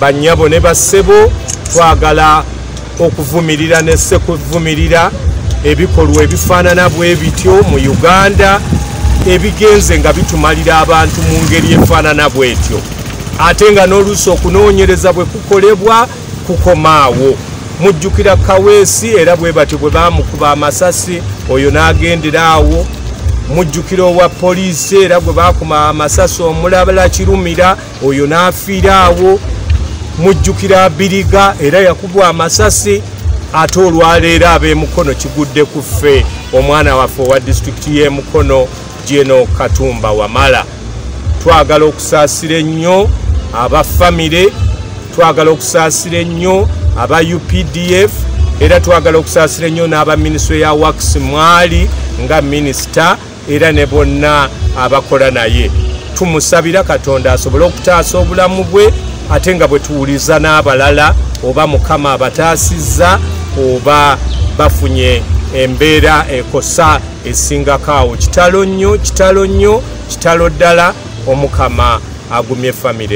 Bannyabo ne bassebo, twagala okuvumirira ne sekuvumirira ebikolwa ebifaanana bwe bityo mu Uganda, ebigenze nga bitumalira abantu mu ngeri efaanana bwetyo, ate nga n'oluusi okunoonyereza bwe kukolebwa kukomaawo. Mujjukira Kaweesi era bwe batyo bwe baamukuba amasasi oyo n'agendera awo. Mujjukira owa poliisi era gwe baakuma amasasi omulabala Kirumira oyo n'afiira awo. Mujjukira Abiriga era yakubwa amasasi, ate olwaleero ab'e Mukono kigudde ku ffe, omwana waffe owa disitulikiti y'e Mukono, General Katumba Wamala. Twagala okusaasira ennyo aba famire, twagala okusaasira ennyo aba UPDF, era twagala okusaasira ennyo n'aba Ministry ya Works mwali nga minisita era ne bonna abakola naye. Tumusabira Katonda asobole okutaasa obulamu bwe, ate nga bwe tuwuliza n'abalala oba Mukama abataasizza oba bafunye embeera ekosa esingako awo. Kitalo nnyo, kitalo nnyo, kitalo ddala. Omukama agumye famire.